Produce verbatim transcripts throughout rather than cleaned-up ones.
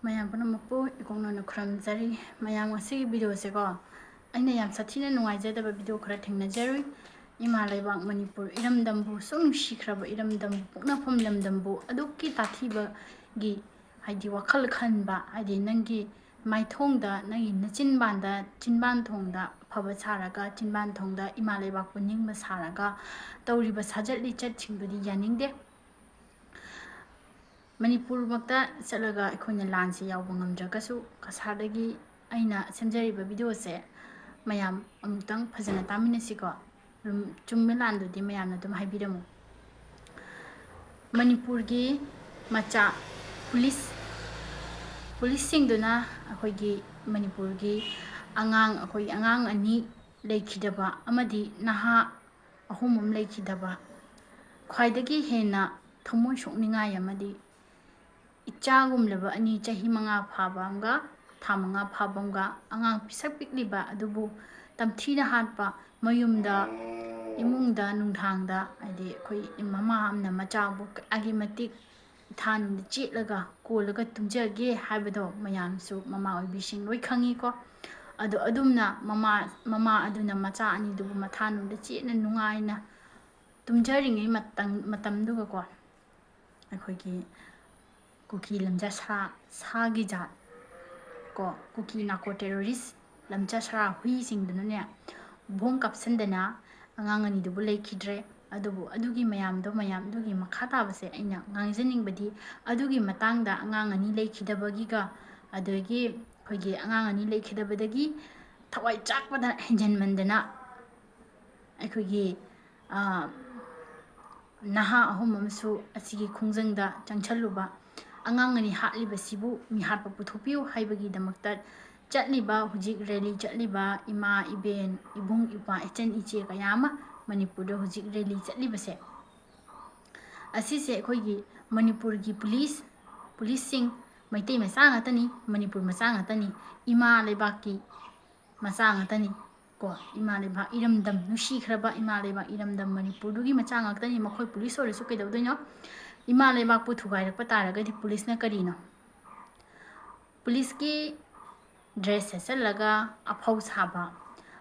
ꯃꯌꯥꯝ ꯄꯨꯝꯅꯃꯛꯄꯨ ꯏꯀꯣꯛꯅꯅ ꯈꯨꯔꯨꯝꯖꯔꯤ꯫ ꯃꯌꯥꯝ, ꯉꯁꯤꯒꯤ ꯚꯤꯗꯤꯑꯣꯁꯦꯀꯣ, ꯑꯩꯅ ꯌꯥꯝ ꯁꯥꯊꯤꯅ ꯅꯨꯡꯉꯥꯏꯖꯗꯕ ꯚꯤꯗꯤꯑꯣ ꯈꯔ ꯊꯦꯡꯅꯖꯔꯨꯏ꯫ ꯏꯃꯥ ꯂꯩꯕꯥꯛ ꯃꯅꯤꯄꯨꯔ ꯏꯔꯝꯗꯝꯕꯨ, ꯁꯨꯝ ꯅꯨꯡꯁꯤꯈ꯭ꯔꯕ ꯏꯔꯝꯗꯝꯕꯨ, ꯄꯣꯛꯅꯐꯝ ꯂꯝꯗꯝꯕꯨ ꯑꯗꯨꯛꯀꯤ ꯇꯥꯊꯤꯕꯒꯤ, ꯍꯥꯏꯗꯤ, ꯋꯥꯈꯜ ꯈꯟꯕ, ꯍꯥꯏꯗꯤ, ꯅꯪꯒꯤ ꯃꯥꯏꯊꯣꯡꯗ, ꯅꯪꯒꯤ ꯅꯆꯤꯟꯕꯥꯟꯗ, ꯆꯤꯟꯕꯥꯟ ꯊꯣꯡꯗ ꯑꯐꯕ ꯁꯥꯔꯒ, ꯆꯤꯟꯕꯥꯟ ꯊꯣꯡꯗ ꯏꯃꯥ ꯂꯩꯕꯥꯛꯄꯨ ꯅꯤꯡꯕ ꯁꯥꯔꯒ ꯇꯧꯔꯤꯕ ꯁꯥꯖꯠ ꯂꯤꯆꯠꯁꯤꯡꯗꯨꯗꯤ ꯌꯥꯅꯤꯡꯗꯦ꯫ ꯃꯅꯤꯄꯨꯔꯃꯛꯇ ꯆꯠꯂꯒ ꯑꯩꯈꯣꯏꯅ ꯂꯥꯟꯁꯦ ꯌꯥꯎꯕ ꯉꯝꯗ꯭ꯔꯒꯁꯨ, ꯀꯁꯥꯔꯗꯒꯤ ꯑꯩꯅ ꯁꯦꯝꯖꯔꯤꯕ ꯚꯤꯗꯤꯑꯣꯁꯦ ꯃꯌꯥꯝ ꯑꯃꯨꯛꯇꯪ ꯐꯖꯅ ꯇꯥꯃꯤꯟꯅꯁꯤꯀꯣ꯫ ꯑꯗꯨꯝ ꯆꯨꯝꯃꯦ ꯂꯥꯟꯗꯨꯗꯤ ꯃꯌꯥꯝꯅ ꯑꯗꯨꯝ ꯍꯥꯏꯕꯤꯔꯝꯃꯨ꯫ ꯃꯅꯤꯄꯨꯔꯒꯤ ꯃꯆꯥ ꯄꯨꯂꯤꯁ, ꯄꯨꯂꯤꯁꯁꯤꯡꯗꯨꯅ ꯑꯩꯈꯣꯏꯒꯤ ꯃꯅꯤꯄꯨꯔꯒꯤ ꯑꯉꯥꯡ, ꯑꯩꯈꯣꯏ ꯑꯉꯥꯡ ꯑꯅꯤ ꯂꯩꯈꯤꯗꯕ ꯑꯃꯗꯤ ꯅꯍꯥ ꯑꯍꯨꯝ ꯑꯃ ꯂꯩꯈꯤꯗꯕ, ꯈ꯭ꯋꯥꯏꯗꯒꯤ ꯍꯦꯟꯅ ꯊꯃꯣꯏ ꯁꯣꯛꯅꯤꯡꯉꯥꯏ ꯑꯃꯗꯤ ꯏꯆꯥꯒꯨꯝꯂꯕ ꯑꯅꯤ, ꯆꯍꯤ ꯃꯉꯥ ꯐꯥꯕ ꯑꯃꯒ ꯊꯥ ꯃꯉꯥ ꯐꯥꯕ ꯑꯃꯒ, ꯑꯉꯥꯡ ꯄꯤꯁꯛ ꯄꯤꯛꯂꯤꯕ ꯑꯗꯨꯕꯨ ꯇꯝꯊꯤꯅ ꯍꯥꯠꯄ, ꯃꯌꯨꯝꯗ, ꯏꯃꯨꯡꯗ, ꯅꯨꯡꯗꯥꯡꯗ, ꯍꯥꯏꯗꯤ ꯑꯩꯈꯣꯏ ꯃꯃꯥ ꯑꯃꯅ ꯃꯆꯥꯕꯨ ꯀꯌꯥꯒꯤ ꯃꯇꯤꯛ ꯏꯊꯥꯅꯨꯡꯗ ꯆꯦꯠꯂꯒ ꯀꯣꯜꯂꯒ ꯇꯨꯝꯖꯒꯦ ꯍꯥꯏꯕꯗꯣ ꯃꯌꯥꯝꯁꯨ, ꯃꯃꯥ ꯑꯣꯏꯕꯤꯁꯤꯡ ꯂꯣꯏ ꯈꯪꯉꯤꯀꯣ꯫ ꯑꯗꯣ ꯑꯗꯨꯝꯅ ꯃꯃꯥ, ꯃꯃꯥ ꯑꯗꯨꯅ ꯃꯆꯥ ꯑꯅꯤꯗꯨꯕꯨ ꯃꯊꯥꯅꯨꯡꯗ ꯆꯦꯠꯅ ꯅꯨꯡꯉꯥꯏꯅ ꯇꯨꯝꯖꯔꯤꯉꯩ ꯃꯇꯝ, ꯃꯇꯝꯗꯨꯒꯀꯣ, ꯑꯩꯈꯣꯏꯒꯤ ꯀꯨꯀꯤ ꯂꯝꯖꯥ ꯁꯥ, ꯁꯥꯒꯤ ꯖꯥꯠ ꯀꯣ, ꯀꯨꯀꯤ ꯅꯥꯔꯀꯣ ꯇꯦꯔꯣꯔꯤꯁ ꯂꯝꯖꯥ ꯁꯥ ꯍꯨꯏꯁꯤꯡꯗꯨꯅꯅꯦ, ꯕꯣꯝ ꯀꯥꯞꯁꯤꯟꯗꯅ ꯑꯉꯥꯡ ꯑꯅꯤꯗꯨꯕꯨ ꯂꯩꯈꯤꯗ꯭ꯔꯦ꯫ ꯑꯗꯨꯕꯨ ꯑꯗꯨꯒꯤ ꯃꯌꯥꯝꯗꯣ, ꯃꯌꯥꯝꯗꯨꯒꯤ ꯃꯈꯥ ꯇꯥꯕꯁꯦ ꯑꯩꯅ ꯉꯥꯡꯖꯅꯤꯡꯕꯗꯤ, ꯑꯗꯨꯒꯤ ꯃꯇꯥꯡꯗ ꯑꯉꯥꯡ ꯑꯅꯤ ꯂꯩꯈꯤꯗꯕꯒꯤꯒ, ꯑꯗꯒꯤ ꯑꯩꯈꯣꯏꯒꯤ ꯑꯉꯥꯡ ꯑꯅꯤ ꯂꯩꯈꯤꯗꯕꯗꯒꯤ ꯊꯋꯥꯏ ꯆꯥꯛꯄꯗ ꯍꯦꯟꯖꯟꯃꯟꯗꯅ ꯑꯩꯈꯣꯏꯒꯤ, ꯑ, ꯅꯍꯥ ꯑꯍꯨꯝ ꯑꯃꯁꯨ ꯑꯁꯤꯒꯤ ꯈꯣꯡꯖꯪꯗ ꯆꯪꯁꯜꯂꯨꯕ, ꯑꯉꯥꯡ ꯑꯅꯤ ꯍꯥꯠꯂꯤꯕꯁꯤꯕꯨ ꯃꯤꯍꯥꯠꯄ ꯄꯨꯊꯣꯛꯄꯤꯌꯨ ꯍꯥꯏꯕꯒꯤꯗꯃꯛꯇ ꯆꯠꯂꯤꯕ, ꯍꯧꯖꯤꯛ ꯔꯦꯂꯤ ꯆꯠꯂꯤꯕ ꯏꯃꯥ, ꯏꯕꯦꯟ, ꯏꯕꯨꯡ, ꯏꯄ꯭ꯋꯥ, ꯏꯆꯟ, ꯏꯆꯦ ꯀꯌꯥ ꯑꯃ ꯃꯅꯤꯄꯨꯔꯗ ꯍꯧꯖꯤꯛ ꯔꯦꯂꯤ ꯆꯠꯂꯤꯕꯁꯦ, ꯑꯁꯤꯁꯦ ꯑꯩꯈꯣꯏꯒꯤ ꯃꯅꯤꯄꯨꯔꯒꯤ ꯄꯨꯂꯤꯁ, ꯄꯨꯂꯤꯁꯁꯤꯡ ꯃꯩꯇꯩ ꯃꯆꯥ ꯉꯥꯛꯇꯅꯤ, ꯃꯅꯤꯄꯨꯔ ꯃꯆꯥ ꯉꯥꯛꯇꯅꯤ, ꯏꯃꯥ ꯂꯩꯕꯥꯛꯀꯤ ꯃꯆꯥ ꯉꯥꯛꯇꯅꯤ ꯀꯣ꯫ ꯏꯃꯥ ꯂꯩꯕꯥꯛ ꯏꯔꯝꯗꯝ, ꯅꯨꯡꯁꯤꯈ꯭ꯔꯕ ꯏꯃꯥ ꯂꯩꯕꯥꯛ ꯏꯔꯝꯗꯝ ꯃꯅꯤꯄꯨꯔꯗꯨꯒꯤ ꯃꯆꯥ ꯉꯥꯛꯇꯅꯤ꯫ ꯃꯈꯣꯏ ꯄꯨꯂꯤꯁ ꯑꯣꯏꯔꯁꯨ ꯀꯩꯗꯧꯗꯣꯏꯅꯣ? ꯏꯃꯥ ꯂꯩꯕꯥꯛꯄꯨ ꯊꯨꯒꯥꯏꯔꯛꯄ ꯇꯥꯔꯒꯗꯤ ꯄꯨꯂꯤꯁꯅ ꯀꯔꯤꯅꯣ? ꯄꯨꯂꯤꯁꯀꯤ ꯗ꯭ꯔꯦꯁ ꯁꯦꯠꯆꯜꯂꯒ ꯑꯐꯥꯎ ꯁꯥꯕ,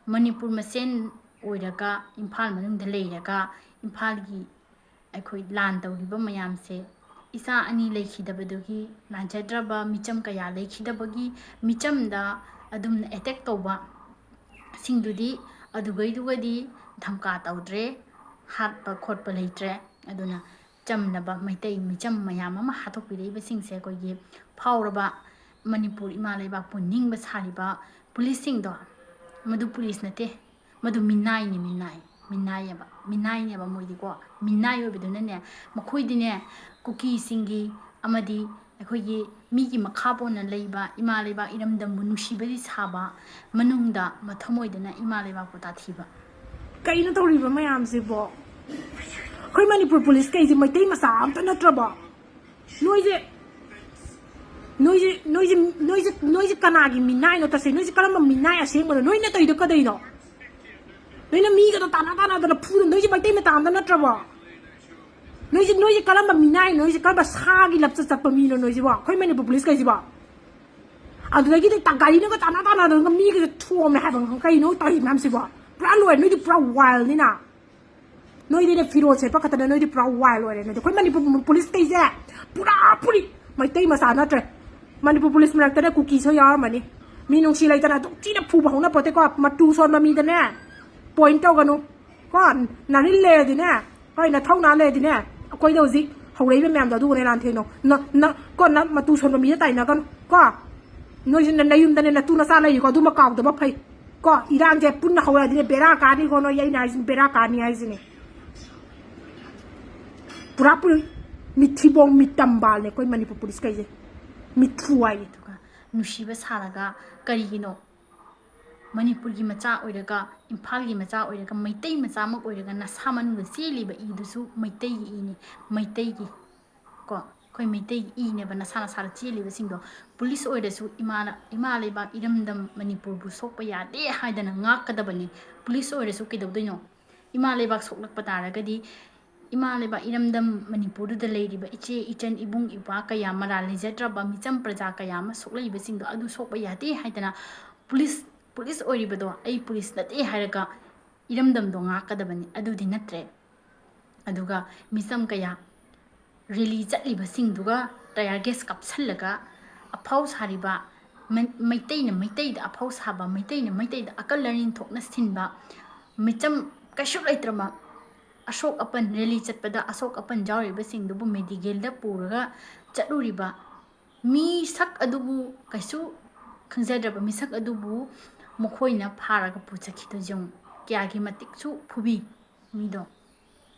ꯃꯅꯤꯄꯨꯔ ꯃꯁꯦꯟ ꯑꯣꯏꯔꯒ, ꯏꯝꯐꯥꯜ ꯃꯅꯨꯡꯗ ꯂꯩꯔꯒ, ꯏꯝꯐꯥꯜꯒꯤ ꯑꯩꯈꯣꯏ ꯂꯥꯟ ꯇꯧꯔꯤꯕ ꯃꯌꯥꯝꯁꯦ, ꯏꯆꯥ ꯑꯅꯤ ꯂꯩꯈꯤꯗꯕꯗꯨꯒꯤ, ꯂꯥꯟꯖꯗ꯭ꯔꯕ ꯃꯤꯆꯝ ꯀꯌꯥ ꯂꯩꯈꯤꯗꯕꯒꯤ ꯃꯤꯆꯝꯗ ꯑꯗꯨꯝꯅ ꯑꯦꯇꯦꯛ ꯇꯧꯕ ꯁꯤꯡꯗꯨꯗꯤ ꯑꯗꯨꯒꯩꯗꯨꯒꯗꯤ ꯙꯝꯀꯥ ꯇꯧꯗ꯭ꯔꯦ, ꯍꯥꯠꯄ ꯈꯣꯠꯄ ꯂꯩꯇ꯭ꯔꯦ꯫ ꯑꯗꯨꯅ ꯆꯝꯂꯕ ꯃꯩꯇꯩ ꯃꯤꯆꯝ ꯃꯌꯥꯝ ꯑꯃ ꯍꯥꯠꯇꯣꯛꯄꯤꯔꯛꯏꯕꯁꯤꯡꯁꯦ, ꯑꯩꯈꯣꯏꯒꯤ ꯐꯥꯎꯔꯕ ꯃꯅꯤꯄꯨꯔ ꯏꯃꯥ ꯂꯩꯕꯥꯛꯄꯨ ꯅꯤꯡꯕ ꯁꯥꯔꯤꯕ ꯄꯨꯂꯤꯁꯁꯤꯡꯗꯣ, ꯃꯗꯨ ꯄꯨꯂꯤꯁ ꯅꯠꯇꯦ, ꯃꯗꯨ ꯃꯤꯅꯥꯏꯅꯤ, ꯃꯤꯅꯥꯏ, ꯃꯤꯅꯥꯏꯌꯦꯕ, ꯃꯤꯅꯥꯏꯅꯦꯕ ꯃꯣꯏꯗꯤꯀꯣ꯫ ꯃꯤꯅꯥꯏ ꯑꯣꯏꯕꯗꯨꯅꯅꯦ, ꯃꯈꯣꯏꯗꯤꯅꯦ, ꯀꯨꯀꯤꯁꯤꯡꯒꯤ ꯑꯃꯗꯤ ꯑꯩꯈꯣꯏꯒꯤ ꯃꯤꯒꯤ ꯃꯈꯥ ꯄꯣꯟꯅ ꯂꯩꯕ ꯏꯃꯥ ꯂꯩꯕꯥꯛ ꯏꯔꯝꯗꯝꯕꯨ ꯅꯨꯡꯁꯤꯕꯗꯤ ꯁꯥꯕ, ꯃꯅꯨꯡꯗ ꯃꯊꯃꯣꯏꯗꯅ ꯏꯃꯥ ꯂꯩꯕꯥꯛꯄꯨ ꯇꯥꯊꯤꯕ꯫ ꯀꯩꯅꯣ ꯇꯧꯔꯤꯕ ꯃꯌꯥꯝꯁꯤꯕꯣ? ꯑꯩꯈꯣꯏ ꯃꯅꯤꯄꯨꯔ ꯄꯨꯂꯤꯁ ꯀꯩꯁꯦ ꯃꯩꯇꯩ ꯃꯆꯥ ꯑꯝꯇ ꯅꯠꯇ꯭ꯔꯕꯣ? ꯅꯣꯏꯁꯦ, ꯅꯣꯏꯁꯦ, ꯅꯣꯏꯁꯦ, ꯅꯣꯏꯁꯦ, ꯅꯣꯏꯁꯦ ꯀꯅꯥꯒꯤ ꯃꯤꯅꯥꯏꯅꯣ? ꯇꯁꯦꯡ ꯅꯣꯏꯁꯦ ꯀꯔꯝꯕ ꯃꯤꯅꯥꯏ ꯑꯁꯦꯡꯕꯅꯣ? ꯅꯣꯏꯅ ꯇꯧꯔꯤꯗꯣ ꯀꯗꯩꯅꯣ? ꯅꯣꯏꯅ ꯃꯤꯒꯗꯣ ꯇꯥꯟꯅ ꯇꯥꯟꯅꯗꯅ ꯐꯨꯗꯅ, ꯅꯣꯏꯁꯦ ꯃꯩꯇꯩ ꯃꯆꯥ ꯑꯝꯇ ꯅꯠꯇ꯭ꯔꯕꯣ? ꯅꯣꯏꯁꯦ, ꯅꯣꯏꯁꯦ ꯀꯔꯝꯕ ꯃꯤꯅꯥꯏꯅꯣ? ꯅꯣꯏꯁꯦ ꯀꯔꯝꯕ ꯁꯥꯒꯤ ꯂꯝꯆꯠ ꯆꯠꯄ ꯃꯤꯅꯣ ꯅꯣꯏꯁꯤꯕꯣ? ꯑꯩꯈꯣꯏ ꯃꯅꯤꯄꯨꯔ ꯄꯨꯂꯤꯁ ꯀꯩꯁꯤꯕꯣ? ꯑꯗꯨꯗꯒꯤꯗꯤ ꯇ-, ꯒꯥꯔꯤꯅꯒ ꯇꯥꯟꯅ ꯇꯥꯟꯅꯗꯅ ꯃꯤꯒꯁꯦ ꯊꯣꯝꯃꯦ ꯍꯥꯏꯕ, ꯀꯩꯅꯣ ꯇꯧꯔꯤ ꯃꯌꯥꯝꯁꯤꯕꯣ? ꯄꯨꯔꯥ ꯂꯣꯏꯔꯦ, ꯅꯣꯏꯗꯤ ꯄꯨꯔꯥ ꯋꯥꯏꯜꯅꯤꯅ꯫ ꯅꯣꯏꯗꯤꯅꯦ, ꯐꯤꯔꯣꯜ ꯁꯦꯠꯄ ꯈꯛꯇꯅ ꯅꯣꯏꯗꯤ ꯄꯨꯔꯥ ꯋꯥꯏꯜ ꯑꯣꯏꯔꯦ꯫ ꯅꯣꯏꯗꯤ ꯑꯩꯈꯣꯏ ꯃꯅꯤꯄꯨꯔ ꯄꯨꯂꯤꯁ ꯀꯩꯁꯦ ꯄꯨꯔꯥ ꯄꯨꯔꯤ ꯃꯩꯇꯩ ꯃꯆꯥ ꯅꯠꯇ꯭ꯔꯦ꯫ ꯃꯅꯤꯄꯨꯔ ꯄꯨꯂꯤꯁ ꯃꯔꯛꯇꯅꯦ ꯀꯨꯀꯤꯁꯨ ꯌꯥꯎꯔꯝꯃꯅꯤ꯫ ꯃꯤ ꯅꯨꯡꯁꯤ ꯂꯩꯇꯅ ꯑꯗꯨꯛ ꯊꯤꯅ ꯐꯨꯕ ꯍꯧꯅ ꯄꯣꯠꯇꯦꯀꯣ꯫ ꯃꯇꯨ ꯁꯣꯟꯕ ꯃꯤꯗꯅꯦ ꯄꯣꯏꯟ ꯇꯧꯒꯅꯨ ꯀꯣ꯫ ꯅꯥꯔꯤꯟ ꯂꯩꯔꯗꯤꯅꯦ, ꯍꯣꯏ, ꯅꯊꯧꯅꯥ ꯂꯩꯔꯗꯤꯅꯦ, ꯑꯩꯈꯣꯏꯗ ꯍꯧꯖꯤꯛ ꯍꯧꯔꯛꯏꯕ ꯃꯌꯥꯝꯗꯣ ꯑꯗꯨꯒꯅꯦ ꯂꯥꯟꯊꯦꯡꯅꯧ꯫ ꯅ-, ꯅ-, ꯀꯣ, ꯅ-, ꯃꯇꯨ ꯁꯣꯟꯕ ꯃꯤꯗ ꯇꯥꯏꯅꯒꯅꯨ ꯀꯣ꯫ ꯅꯣꯏꯁꯨ ꯅ-, ꯅꯌꯨꯝꯗꯅꯦ ꯅꯇꯨ ꯅꯆꯥ ꯂꯩꯔꯤꯀꯣ, ꯑꯗꯨꯃ ꯀꯥꯎꯗꯕ ꯐꯩ ꯀꯣ꯫ ꯏꯔꯥꯡꯁꯦ ꯄꯨꯟꯅ ꯍꯧꯔꯛꯑꯗꯤꯅꯦ ꯕꯦꯔꯥ ꯀꯥꯅꯤꯀꯣ꯫ ꯅꯣꯏ, ꯑꯩꯅ ꯍꯥꯏꯁꯤꯅꯤ, ꯕꯦꯔꯥ ꯀꯥꯅꯤ ꯍꯥꯏꯁꯤꯅꯤ꯫ ꯄꯨꯔꯥ ꯄꯨꯔꯤ ꯃꯤꯊꯤꯕꯣꯡ ꯃꯤꯇꯝꯕꯥꯜꯅꯦ ꯑꯩꯈꯣꯏ ꯃꯅꯤꯄꯨꯔ ꯄꯨꯂꯤꯁ ꯀꯩꯁꯦ꯫ ꯃꯤꯊꯨ ꯍꯥꯏꯅꯤ꯫ ꯑꯗꯨꯒ ꯅꯨꯡꯁꯤꯕ ꯁꯥꯔꯒ ꯀꯔꯤꯒꯤꯅꯣ? ꯃꯅꯤꯄꯨꯔꯒꯤ ꯃꯆꯥ ꯑꯣꯏꯔꯒ, ꯏꯝꯐꯥꯜꯒꯤ ꯃꯆꯥ ꯑꯣꯏꯔꯒ, ꯃꯩꯇꯩ ꯃꯆꯥꯃꯛ ꯑꯣꯏꯔꯒ ꯅꯁꯥ ꯃꯅꯨꯡꯗ ꯆꯦꯜꯂꯤꯕ ꯏꯗꯨꯁꯨ ꯃꯩꯇꯩꯒꯤ ꯏꯅꯤ, ꯃꯩꯇꯩꯒꯤ ꯀꯣ, ꯑꯩꯈꯣꯏ ꯃꯩꯇꯩꯒꯤ ꯏꯅꯦꯕ ꯅꯁꯥ ꯅꯁꯥꯗ ꯆꯦꯜꯂꯤꯕꯁꯤꯡꯗꯣ꯫ ꯄꯨꯂꯤꯁ ꯑꯣꯏꯔꯁꯨ ꯏꯃꯥꯅ, ꯏꯃꯥ ꯂꯩꯕꯥꯛ ꯏꯔꯝꯗꯝ ꯃꯅꯤꯄꯨꯔꯕꯨ ꯁꯣꯛꯄ ꯌꯥꯗꯦ ꯍꯥꯏꯗꯅ ꯉꯥꯛꯀꯗꯕꯅꯤ꯫ ꯄꯨꯂꯤꯁ ꯑꯣꯏꯔꯁꯨ ꯀꯩꯗꯧꯗꯣꯏꯅꯣ? ꯏꯃꯥ ꯂꯩꯕꯥꯛ ꯁꯣꯛꯂꯛꯄ ꯇꯥꯔꯒꯗꯤ ꯏꯃꯥ ꯂꯩꯕꯥꯛ ꯏꯔꯝꯗꯝ ꯃꯅꯤꯄꯨꯔꯗꯨꯗ ꯂꯩꯔꯤꯕ ꯏꯆꯦ ꯏꯆꯟ ꯏꯕꯨꯡ ꯏꯄ꯭ꯋꯥ ꯀꯌꯥ, ꯃꯔꯥꯜ ꯂꯩꯖꯗ꯭ꯔꯕ ꯃꯤꯆꯝ ꯄ꯭ꯔꯖꯥ ꯀꯌꯥ ꯑꯃ ꯁꯣꯛꯂꯛꯏꯕꯁꯤꯡꯗꯣ ꯑꯗꯨ ꯁꯣꯛꯄ ꯌꯥꯗꯦ ꯍꯥꯏꯗꯅ ꯄꯨꯂꯤꯁ, ꯄꯨꯂꯤꯁ ꯑꯣꯏꯔꯤꯕꯗꯣ ꯑꯩ ꯄꯨꯂꯤꯁ ꯅꯠꯇꯦ ꯍꯥꯏꯔꯒ ꯏꯔꯝꯗꯝꯗꯣ ꯉꯥꯛꯀꯗꯕꯅꯤ꯫ ꯑꯗꯨꯗꯤ ꯅꯠꯇ꯭ꯔꯦ꯫ ꯑꯗꯨꯒ ꯃꯤꯆꯝ ꯀꯌꯥ ꯔꯦꯂꯤ ꯆꯠꯂꯤꯕꯁꯤꯡꯗꯨꯒ ꯇꯌꯥꯔ ꯒꯦꯁ ꯀꯥꯞꯁꯜꯂꯒ ꯑꯐꯥꯎ ꯁꯥꯔꯤꯕ, ꯃꯩ-, ꯃꯩꯇꯩꯅ ꯃꯩꯇꯩꯗ ꯑꯐꯥꯎ ꯁꯥꯕ, ꯃꯩꯇꯩꯅ ꯃꯩꯇꯩꯗ ꯑꯀꯜ ꯑꯔꯤꯡ ꯊꯣꯛꯅ ꯁꯤꯟꯕ, ꯃꯤꯆꯝ ꯀꯩꯁꯨ ꯂꯩꯇ꯭ꯔꯕ, ꯑꯁꯣꯛ ꯑꯄꯟ, ꯔꯦꯂꯤ ꯆꯠꯄꯗ ꯑꯁꯣꯛ ꯑꯄꯟ ꯌꯥꯎꯔꯤꯕꯁꯤꯡꯗꯨꯕꯨ ꯃꯦꯗꯤꯀꯦꯜꯗ ꯄꯨꯔꯒ ꯆꯠꯂꯨꯔꯤꯕ ꯃꯤꯁꯛ ꯑꯗꯨꯕꯨ ꯀꯩꯁꯨ ꯈꯪꯖꯗ꯭ꯔꯕ ꯃꯤꯁꯛ ꯑꯗꯨꯕꯨ ꯃꯈꯣꯏꯅ ꯐꯥꯔꯒ ꯄꯨꯆꯠꯈꯤꯗꯣꯏꯁꯦ ꯌꯦꯡꯉꯨ꯫ ꯀꯌꯥꯒꯤ ꯃꯇꯤꯛꯁꯨ ꯐꯨꯕꯤ ꯃꯤꯗꯣ꯫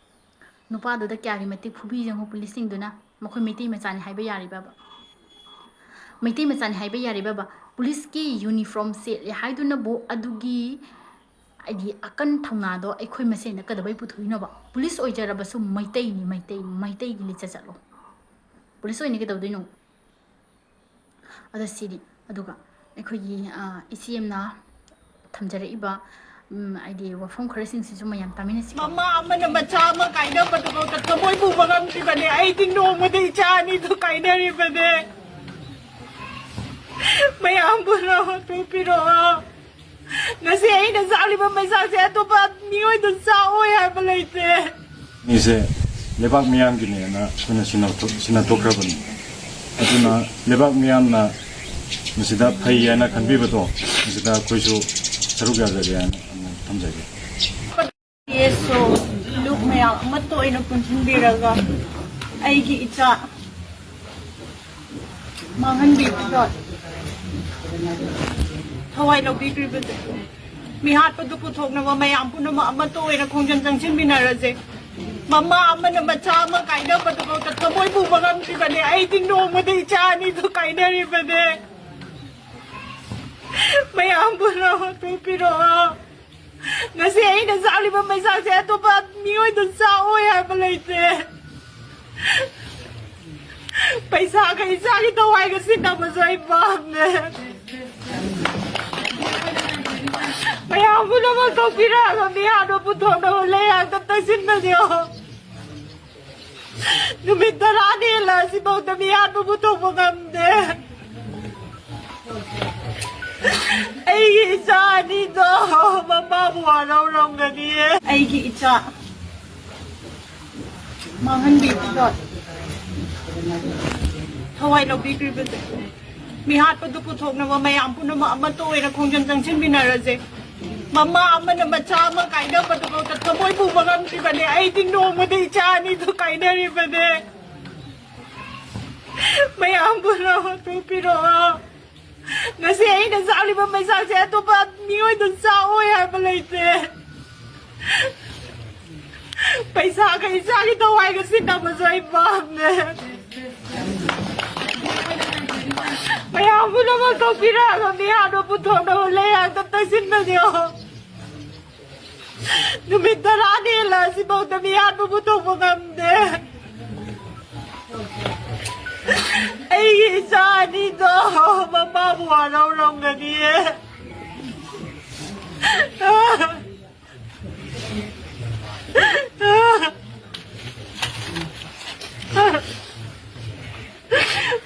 ꯅꯨꯄꯥꯗꯨꯗ ꯀꯌꯥꯒꯤ ꯃꯇꯤꯛ ꯐꯨꯕꯤ ꯌꯦꯡꯉꯨ ꯄꯨꯂꯤꯁꯁꯤꯡꯗꯨꯅ꯫ ꯃꯈꯣꯏ ꯃꯩꯇꯩ ꯃꯆꯥꯅꯤ ꯍꯥꯏꯕ ꯌꯥꯔꯤꯕꯕ? ꯃꯩꯇꯩ ꯃꯆꯥꯅꯤ ꯍꯥꯏꯕ ꯌꯥꯔꯤꯕꯕ? ꯄꯨꯂꯤꯁꯀꯤ ꯌꯨꯅꯤꯐꯣꯔꯝ ꯁꯦꯠꯂꯦ ꯍꯥꯏꯗꯨꯅꯕꯨ ꯑꯗꯨꯒꯤ, ꯍꯥꯏꯗꯤ, ꯑꯀꯟ ꯊꯧꯅꯥꯗꯣ ꯑꯩꯈꯣꯏ ꯃꯁꯦꯟꯗ ꯀꯩꯗꯧꯕꯩ ꯄꯨꯊꯣꯛꯏꯅꯣꯕ? ꯄꯨꯂꯤꯁ ꯑꯣꯏꯖꯔꯕꯁꯨ ꯃꯩꯇꯩꯅꯤ, ꯃꯩꯇꯩ, ꯃꯩꯇꯩꯒꯤ ꯂꯤꯆꯠ ꯆꯠꯂꯣ꯫ ꯄꯨꯂꯤꯁ ꯑꯣꯏꯅ ꯀꯩꯗꯧꯗꯣꯏꯅꯣ? ꯑꯗꯣ ꯁꯤꯅꯤ꯫ ꯑꯗꯨꯒ ꯑꯩꯈꯣꯏꯒꯤ, ꯑ, ꯏꯆꯦ ꯑꯃꯅ ꯊꯝꯖꯔꯛꯏꯕ, ꯎꯝ, ꯍꯥꯏꯗꯤ, ꯋꯥꯐꯝ ꯈꯔꯁꯤꯡꯁꯤꯁꯨ ꯃꯌꯥꯝ ꯇꯥꯃꯤꯟꯅꯁꯤ꯫ ꯃꯃꯥ ꯑꯃꯅ ꯃꯆꯥ ꯑꯃ ꯀꯥꯏꯅꯕꯗꯨꯐꯥꯎꯗ ꯊꯃꯣꯏ ꯄꯨꯕ ꯉꯝꯗ꯭ꯔꯤꯕꯅꯦ꯫ ꯑꯩꯗꯤ ꯅꯣꯡꯃꯗ ꯏꯆꯥ ꯑꯅꯤꯗꯨ ꯀꯥꯏꯅꯔꯤꯕꯅꯦ꯫ ꯃꯌꯥꯝ ꯄꯨꯝꯅꯃꯛ ꯇꯨꯕꯤꯔꯛꯑꯣ꯫ ꯉꯁꯤ ꯑꯩꯅ ꯆꯥꯔꯤꯕ ꯃꯩꯁꯥꯁꯦ ꯑꯇꯣꯞꯄ ꯃꯤꯑꯣꯏꯗ ꯆꯥꯑꯣꯏ ꯍꯥꯏꯕ ꯂꯩꯇꯦ꯫ ꯃꯤꯁꯦ ꯂꯩꯕꯥꯛ ꯃꯤꯌꯥꯝꯒꯤꯅꯦꯅ ꯑꯩꯈꯣꯏꯅ ꯁꯤꯟꯅꯊꯣꯛ-, ꯁꯤꯟꯅꯊꯣꯛꯈ꯭ꯔꯕꯅꯤ꯫ ꯑꯗꯨꯅ ꯂꯩꯕꯥꯛ ꯃꯤꯌꯥꯝꯅ ꯃꯁꯤꯗ ꯐꯩ ꯍꯥꯏꯅ ꯈꯟꯕꯤꯕꯗꯣ, ꯃꯁꯤꯗ ꯑꯩꯈꯣꯏꯁꯨ ꯁꯔꯨꯛ ꯌꯥꯖꯒꯦ ꯍꯥꯏꯅ ꯑꯃꯨꯛ ꯊꯝꯖꯒꯦ꯫ ꯑꯦꯁ ꯑꯣ ꯂꯨꯞ ꯃꯌꯥꯝ ꯑꯃꯠꯇ ꯑꯣꯏꯅ ꯄꯨꯟꯁꯤꯟꯕꯤꯔꯒ ꯑꯩꯒꯤ ꯏꯆꯥ ꯃꯥꯡꯍꯟꯕꯤꯕꯗ ꯊꯋꯥꯏ ꯂꯧꯕꯤꯈ꯭ꯔꯤꯕꯗ ꯃꯤꯍꯥꯠꯄꯗꯨ ꯄꯨꯊꯣꯛꯅꯕ ꯃꯌꯥꯝ ꯄꯨꯝꯅꯃꯛ ꯑꯃꯠꯇ ꯑꯣꯏꯅ ꯈꯣꯡꯖꯪ ꯆꯪꯁꯤꯟꯃꯤꯟꯅꯔꯁꯦ꯫ ꯃꯃꯥ ꯑꯃꯅ ꯃꯆꯥ ꯑꯃ ꯀꯥꯏꯅꯕꯗꯨꯐꯥꯎꯗ ꯊꯃꯣꯏ ꯄꯨꯕ ꯉꯝꯗ꯭ꯔꯤꯕꯅꯦ꯫ ꯑꯩꯗꯤ ꯅꯣꯡꯃꯗ ꯏꯆꯥ ꯑꯅꯤꯗꯨ ꯀꯥꯏꯅꯔꯤꯕꯅꯦ꯫ ꯃꯌꯥꯝ ꯄꯨꯝꯅꯃꯛ ꯇꯨꯕꯤꯔꯛꯑꯣ꯫ ꯉꯁꯤ ꯑꯩꯅ ꯆꯥꯔꯤꯕ ꯃꯩꯁꯥꯁꯦ ꯑꯇꯣꯞꯄ ꯃꯤꯑꯣꯏꯗ ꯆꯥꯑꯣꯏ ꯍꯥꯏꯕ ꯂꯩꯇꯦ꯫ ꯄꯩꯁꯥꯒ ꯏꯆꯥꯒꯤ ꯊꯋꯥꯏꯒ ꯁꯤꯟꯅꯕꯁꯨ ꯑꯩ ꯄꯥꯝꯃꯦ꯫ ꯃꯌꯥꯝ ꯄꯨꯝꯅꯃꯛ ꯊꯣꯛꯄꯤꯔꯛꯑꯒ ꯃꯤꯍꯥꯠꯄ ꯄꯨꯊꯣꯛꯅꯕ ꯂꯩꯉꯥꯛꯇ ꯇꯛꯁꯤꯟꯅꯕꯤꯌꯣ꯫ ꯅꯨꯃꯤꯠ ꯇꯔꯥꯅꯤ ꯍꯦꯜꯂꯛꯑꯁꯤꯐꯥꯎꯗ ꯃꯤꯍꯥꯠꯄ ꯄꯨꯊꯣꯛꯄ ꯉꯝꯗꯦ꯫ ꯑꯩꯒꯤ ꯏꯆꯥ ꯑꯅꯤꯗꯣ ꯃꯄꯥꯕꯨ ꯋꯥꯔꯧꯔꯝꯒꯅꯤꯌꯦ꯫ ꯑꯩꯒꯤ ꯏꯆꯥ ꯃꯥꯡꯍꯟꯕꯤꯕꯗꯣ ꯊꯋꯥꯏ ꯂꯧꯕꯤꯈ꯭ꯔꯤꯕꯁꯦ ꯃꯤꯍꯥꯠꯄꯗꯨ ꯄꯨꯊꯣꯛꯅꯕ ꯃꯌꯥꯝ ꯄꯨꯝꯅꯃꯛ ꯑꯃꯠꯇ ꯑꯣꯏꯅ ꯈꯣꯡꯖꯪ ꯆꯪꯁꯤꯟꯃꯤꯟꯅꯔꯁꯦ꯫ ꯃꯃꯥ ꯑꯃꯅ ꯃꯆꯥ ꯑꯃ ꯀꯥꯏꯅꯕꯗꯨꯐꯥꯎꯗ ꯊꯃꯣꯏ ꯄꯨꯕ ꯉꯝꯗ꯭ꯔꯤꯕꯅꯦ꯫ ꯑꯩꯗꯤ ꯅꯣꯡꯃꯗ ꯏꯆꯥ ꯑꯅꯤꯗꯨ ꯀꯥꯏꯅꯔꯤꯕꯅꯦ꯫ ꯃꯌꯥꯝ ꯄꯨꯝꯅꯃꯛ ꯊꯣꯛꯄꯤꯔꯛꯑꯣ꯫ ꯉꯁꯤ ꯑꯩꯅ ꯆꯥꯔꯤꯕ ꯃꯩꯁꯥꯁꯦ ꯑꯇꯣꯞꯄ ꯃꯤꯑꯣꯏꯗ ꯆꯥꯑꯣꯏ ꯍꯥꯏꯕ ꯂꯩꯇꯦ꯫ ꯄꯩꯁꯥꯒ ꯏꯆꯥꯒꯤ ꯊꯋꯥꯏꯒ ꯁꯤꯟꯅꯕꯁꯨ ꯑꯩ ꯄꯥꯝꯗꯦ꯫ ꯃꯌꯥꯝ ꯄꯨꯝꯅꯃꯛ ꯊꯣꯛꯄꯤꯔꯛꯑꯒ ꯃꯤꯍꯥꯠꯄ ꯄꯨꯊꯣꯛꯅꯕ ꯂꯩꯔꯥꯛꯇ ꯇꯩꯁꯤꯟꯕꯅꯦ꯫ ꯅꯨꯃꯤꯠ ꯇꯔꯥꯅꯤ ꯍꯦꯜꯂꯛꯑꯁꯤꯐꯥꯎꯗ ꯃꯤꯍꯥꯠꯄ ꯄꯨꯊꯣꯛꯄ ꯉꯝꯗꯦ꯫ ꯑꯩꯒꯤ ꯏꯆꯥ ꯑꯅꯤꯗꯣ ꯃꯄꯥꯕꯨ ꯋꯥꯔꯧꯔꯝꯒꯅꯤꯌꯦ꯫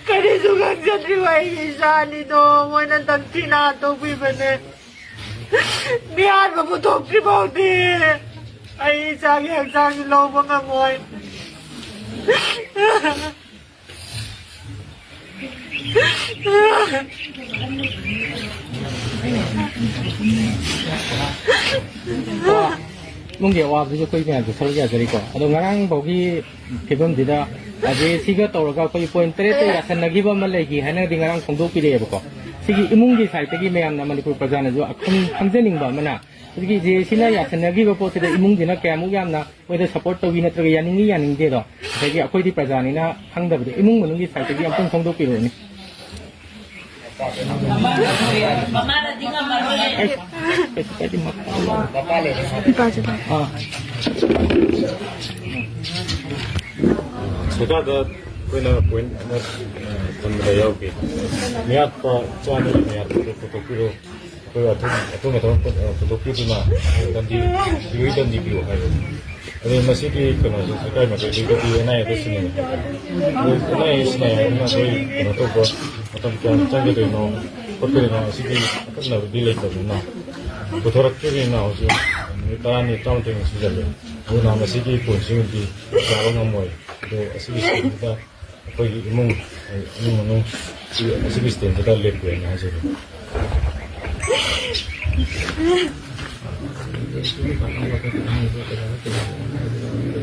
ꯀꯔꯤꯁꯨ ꯈꯪꯖꯗ꯭ꯔꯤꯕ ꯑꯩꯒꯤ ꯏꯆꯥ ꯑꯅꯤꯗꯣ ꯃꯣꯏꯅ ꯇꯝꯊꯤꯅ ꯍꯥꯠꯇꯣꯛꯄꯤꯕꯅꯦ꯫ ꯃꯤꯍꯥꯠꯄ ꯄꯨꯊꯣꯛꯇ꯭ꯔꯤ ꯐꯥꯎꯗꯤ ꯑꯩ ꯏꯆꯥꯒꯤ ꯍꯛꯆꯥꯡꯁꯤ ꯂꯧꯕ ꯉꯝꯃꯣꯏ꯫ ꯏꯃꯨꯡꯒꯤ ꯑꯋꯥꯕꯗꯨꯁꯨ ꯑꯩꯈꯣꯏ ꯃꯌꯥꯝꯁꯨ ꯁꯔꯨꯛ ꯌꯥꯖꯔꯤꯀꯣ꯫ ꯑꯗꯣ ꯉꯔꯥꯡ ꯐꯥꯎꯒꯤ ꯐꯤꯕꯝꯁꯤꯗ ꯍꯧꯖꯤꯛ ꯁꯤꯒ ꯇꯧꯔꯒ ꯑꯩꯈꯣꯏ ꯄꯣꯏꯟ ꯇꯔꯦꯠꯇ ꯌꯥꯁꯟꯅꯈꯤꯕ ꯑꯃ ꯂꯩꯈꯤ ꯍꯥꯏꯅꯗꯤ ꯉꯔꯥꯡ ꯐꯣꯡꯗꯣꯛꯄꯤꯔꯛꯑꯦꯕꯀꯣ꯫ ꯁꯤꯒꯤ ꯏꯃꯨꯡꯒꯤ ꯁꯥꯏꯠꯇꯒꯤ ꯃꯌꯥꯝꯅ, ꯃꯅꯤꯄꯨꯔ ꯄ꯭ꯔꯖꯥꯅꯁꯨ ꯑꯈꯪ-, ꯈꯪꯖꯅꯤꯡꯕ ꯑꯃꯅ, ꯍꯧꯖꯤꯛꯀꯤ ꯖꯦ ꯑꯦ ꯁꯤꯅ ꯌꯥꯁꯟꯅꯈꯤꯕ ꯄꯣꯠꯁꯤꯗ ꯏꯃꯨꯡꯁꯤꯅ ꯀꯌꯥꯃꯨꯛ ꯌꯥꯝꯅ ꯃꯣꯏꯗ ꯁꯞꯄꯣꯔꯠ ꯇꯧꯏ ꯅꯠꯇ꯭ꯔꯒ ꯌꯥꯅꯤꯡꯏ ꯌꯥꯅꯤꯡꯗꯦꯗꯣ ꯉꯁꯥꯏꯒꯤ ꯑꯩꯈꯣꯏꯗꯤ ꯄ꯭ꯔꯖꯥꯅꯤꯅ ꯈꯪꯗꯕꯗꯣ ꯏꯃꯨꯡ ꯃꯅꯨꯡꯒꯤ ꯁꯥꯏꯠꯇꯒꯤ ꯑꯝꯇꯪ ꯐꯣꯡꯗꯣꯛꯄꯤꯔꯛꯎꯅꯦ꯫ ꯃꯃꯥꯅꯗꯤ ꯉꯝꯃꯔꯣꯏꯌꯦ꯫ ꯑꯦ, ꯀꯩꯁꯨ ꯀꯥꯏꯗꯦ, ꯃꯄꯥ ꯂꯩꯔꯦ꯫ ꯃꯄꯥ ꯂꯩꯔꯦ꯫ ꯑꯥ꯫ ꯁꯔꯀꯥꯔꯗ ꯑꯩꯈꯣꯏꯅ ꯄꯣꯏꯟ ꯑꯃ ꯊꯝꯕꯗ ꯌꯥꯎꯈꯤ꯫ ꯃꯤꯍꯥꯠꯄ ꯆꯥꯅꯕ ꯃꯤꯍꯥꯠꯄꯗ ꯄꯨꯊꯣꯛꯄꯤꯔꯣ꯫ ꯑꯩꯈꯣꯏ ꯑꯊꯨꯝ ꯑꯊꯨꯝ ꯑꯊꯨꯝ ꯄꯨꯊꯣꯛꯄꯤꯗꯨꯅ ꯗꯟꯗꯤ ꯄꯤꯌꯨ ꯗꯟꯗꯤ ꯄꯤꯌꯨ ꯍꯥꯏꯕ꯫ ꯑꯗꯩ ꯃꯁꯤꯒꯤ ꯀꯩꯅꯣꯁꯦ ꯁꯔꯀꯥꯔ ꯃꯥꯏꯀꯩꯗꯒꯤꯗꯤ ꯑꯦꯟ ꯑꯥꯏ ꯑꯦꯗ ꯁꯤꯟꯅꯩ ꯍꯥꯏꯇꯥꯔꯦ꯫ ꯑꯗꯨ ꯑꯦꯟ ꯑꯥꯏ ꯑꯦ ꯁꯤꯟꯅꯩ ꯍꯥꯏꯗꯨꯅ ꯑꯩꯈꯣꯏ ꯀꯩꯅꯣ ꯇꯧꯕ ꯃꯇꯝ ꯀꯌꯥꯝ ꯆꯪꯒꯗꯣꯏꯅꯣ ꯈꯣꯠꯀꯗꯣꯏꯅꯣ, ꯑꯁꯤꯒꯤ ꯑꯀꯛꯅꯕꯗꯤ ꯂꯩꯇꯕꯅꯤꯅ, ꯄꯨꯊꯣꯔꯛꯇ꯭ꯔꯤꯕꯅꯤꯅ ꯍꯧꯖꯤꯛ ꯅꯨꯃꯤꯠ ꯇꯔꯥꯅꯤ, ꯇꯔꯥꯃꯥꯊꯣꯏꯅꯤ ꯁꯨꯖꯜꯂꯦ꯫ ꯑꯗꯨꯅ ꯃꯁꯤꯒꯤ ꯄꯣꯠꯁꯤꯃꯗꯤ ꯌꯥꯕ ꯉꯝꯃꯣꯏ꯫ ꯑꯗꯣ ꯑꯁꯤꯒꯤ ꯁꯤꯟꯕꯗ ꯑꯩꯈꯣꯏꯒꯤ ꯏꯃꯨꯡ, ꯏꯃꯨꯡ ꯃꯅꯨꯡ ꯁꯤ ꯑꯁꯤꯒꯤ ꯁ꯭ꯇꯦꯟꯁꯤꯗ ꯂꯦꯞꯄꯦꯅ ꯍꯥꯏꯖꯒꯦ꯫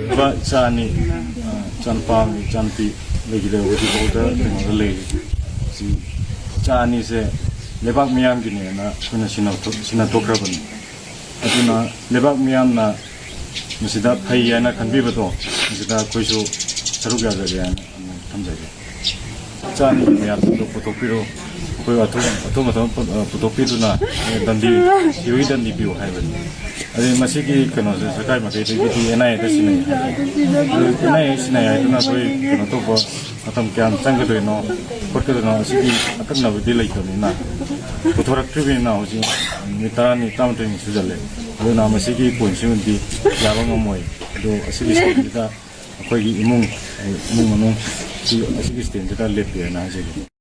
ꯂꯨꯄꯥ ꯏꯆꯥ ꯑꯅꯤ, ꯑ, ꯏꯆꯥꯅꯨꯄꯥ ꯑꯃ, ꯏꯆꯥꯅꯨꯄꯤ ꯂꯩꯈꯤꯗꯦ, ꯍꯧꯖꯤꯛꯐꯥꯎꯗ ꯀꯩꯅꯣꯗ ꯂꯩꯔꯤ꯫ ꯁꯤ ꯏꯆꯥ ꯑꯅꯤꯁꯦ ꯂꯩꯕꯥꯛ ꯃꯤꯌꯥꯝꯒꯤꯅꯦꯅ ꯑꯩꯈꯣꯏꯅ ꯁꯤꯟꯅ-, ꯁꯤꯟꯅꯊꯣꯛꯈ꯭ꯔꯕꯅꯤ꯫ ꯑꯗꯨꯅ ꯂꯩꯕꯥꯛ ꯃꯤꯌꯥꯝꯅ ꯃꯁꯤꯗ ꯐꯩ ꯍꯥꯏꯅ ꯈꯟꯕꯤꯕꯗꯣ, ꯃꯁꯤꯗ ꯑꯩꯈꯣꯏꯁꯨ ꯁꯔꯨꯛ ꯌꯥꯖꯒꯦ ꯍꯥꯏꯅ ꯑꯃꯨꯛ ꯊꯝꯖꯒꯦ꯫ ꯏꯆꯥ ꯑꯅꯤꯒꯤ ꯃꯌꯥꯝꯗꯣ ꯄꯨꯊꯣꯛꯄꯤꯔꯣ꯫ ꯑꯩꯈꯣꯏ ꯑꯊꯨꯝ, ꯑꯊꯨꯝ ꯑꯊꯨꯝ ꯄꯨ-, ꯑ, ꯄꯨꯊꯣꯛꯄꯤꯗꯨꯅ, ꯑꯦ, ꯗꯟꯗꯤ, ꯁꯤꯔꯣꯏ ꯗꯟꯗꯤ ꯄꯤꯌꯨ ꯍꯥꯏꯕꯅꯤ꯫ ꯑꯗꯩ ꯃꯁꯤꯒꯤ ꯀꯩꯅꯣꯁꯦ ꯁꯔꯀꯥꯔ ꯃꯥꯏꯀꯩꯗꯒꯤꯗꯤ ꯑꯦꯟ ꯑꯥꯏ ꯑꯦꯗ ꯁꯤꯟꯅꯩ ꯍꯥꯏ꯫ ꯑꯗꯨ ꯑꯦꯟ ꯑꯥꯏ ꯑꯦꯗ ꯁꯤꯟꯅꯩ ꯍꯥꯏꯗꯨꯅ ꯑꯩꯈꯣꯏ ꯀꯩꯅꯣ ꯇꯧꯕ ꯃꯇꯝ ꯀꯌꯥꯝ ꯆꯪꯒꯗꯣꯏꯅꯣ, ꯈꯣꯠꯀꯗꯣꯏꯅꯣ, ꯑꯁꯤꯒꯤ ꯑꯀꯛꯅꯕꯗꯤ ꯂꯩꯇꯕꯅꯤꯅ, ꯄꯨꯊꯣꯔꯛꯇ꯭ꯔꯤꯕꯅꯤꯅ ꯍꯧꯖꯤꯛ ꯅꯨꯃꯤꯠ ꯇꯔꯥꯅꯤ, ꯇꯔꯥꯃꯥꯊꯣꯏꯅꯤ ꯁꯨꯖꯜꯂꯦ꯫ ꯑꯗꯨꯅ ꯃꯁꯤꯒꯤ ꯄꯣꯠꯁꯤꯃꯗꯤ ꯌꯥꯕ ꯉꯝꯃꯣꯏ꯫ ꯑꯗꯣ ꯑꯁꯤꯒꯤ ꯁ꯭ꯇꯦꯟꯁꯤꯗ ꯑꯩꯈꯣꯏꯒꯤ ꯏꯃꯨꯡ, ꯏꯃꯨꯡ ꯃꯅꯨꯡ ꯁꯤ ꯑꯁꯤꯒꯤ ꯁ꯭ꯇꯦꯟꯁꯤꯗ ꯂꯦꯞꯄꯦꯅ ꯍꯥꯏꯖꯒꯦ꯫